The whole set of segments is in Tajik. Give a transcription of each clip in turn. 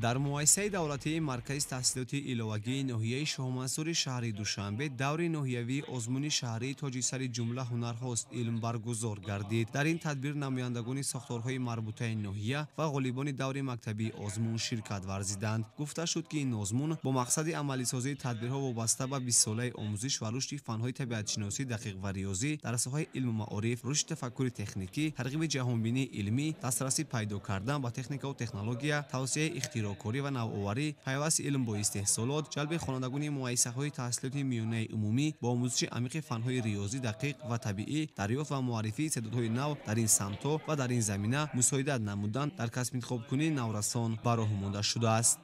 Дар муассисаи давлатии Маркази таҳсилоти иловагии ноҳияи Шоҳмансури шаҳри Душанбе даври ноҳиявии озмуни шаҳрии тоҷисари ҷумла ҳунарҳост илм баргузор гардид. Дар ин тадбир намояндагони сохторҳои марбутаи ноҳия ва ғолибони даври мактабии озмун ширкат варзиданд. Гуфта шуд, ки ин озмун бо мақсади амалисозии тадбирҳо вобаста ба бистсолаи омӯзиш ва рушди фанҳои табиатшиносӣ, дақиқ ва риёзӣ дар соҳаи илму маориф, рушди тафаккури техникӣ, тарғиби ҷаҳонбинии илмӣ, дастрасӣ пайдо кардан ба техникаву технология, тавсияи ихтироъкорӣ ва навоварӣ, пайвасти илм бо истеҳсолот, ҷалби хонандагони муассисаҳои таҳсилоти миёнаи умумӣ бо омӯзиши амиқи фанҳои риёзӣ, дақиқ ва табиӣ, дарёфт ва муаррифии истеъдодҳои нав дар ин самтҳо ва дар ин замина мусоидат намудан дар касбинтихобкунии наврасон ба роҳ монда шудааст.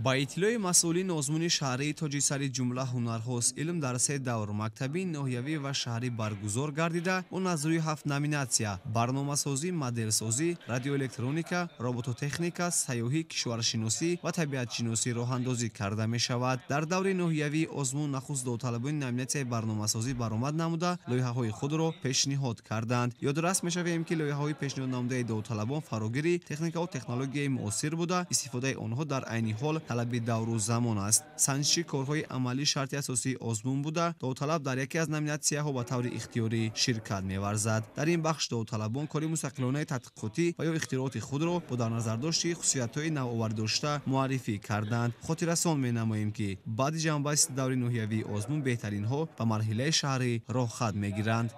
Ба иттилои масъулин, озмуни шаҳрии тоҷисари ҷумла ҳунарҳост илм дар се давр мактабӣ, ноҳиявӣ ва шаҳрӣ баргузор гардида, он аз рӯи 7 номинатсия барномасозӣ, моделсозӣ, радиоэлектроника, робототехника, сайёҳӣ, кишваршиносӣ ва табиатшиносӣ роҳандозӣ карда мешавад. Дар даври ноҳиявии озмун нахуст довталабони номинатсияи барномасозӣ баромад намуда, лоиҳаҳои худро пешниҳод карданд. Ёдрас мешавем, ки лоиҳаҳои пешниҳод намудаи довталабон фарогири техникаву технологияи муосир буда, истифодаи онҳо дар айни ҳол талаби давру замон аст. Санҷиши корҳои амалӣ шарти асосии озмун буда, довталаб дар яке аз номинатсияҳо ба таври ихтиёрӣ ширкат меварзад. Дар ин бахш довталабон кори мустақилонаи тадқиқотӣ ва ё ихтирооти худро бо дар назардошти хусусиятҳои навоварӣ муаррифӣ карданд. Хотиррасон менамоем, ки баъди ҷамъбасти даври ноҳиявии озмун беҳтаринҳо ба марҳилаи шаҳрӣ роҳхат мегиранд.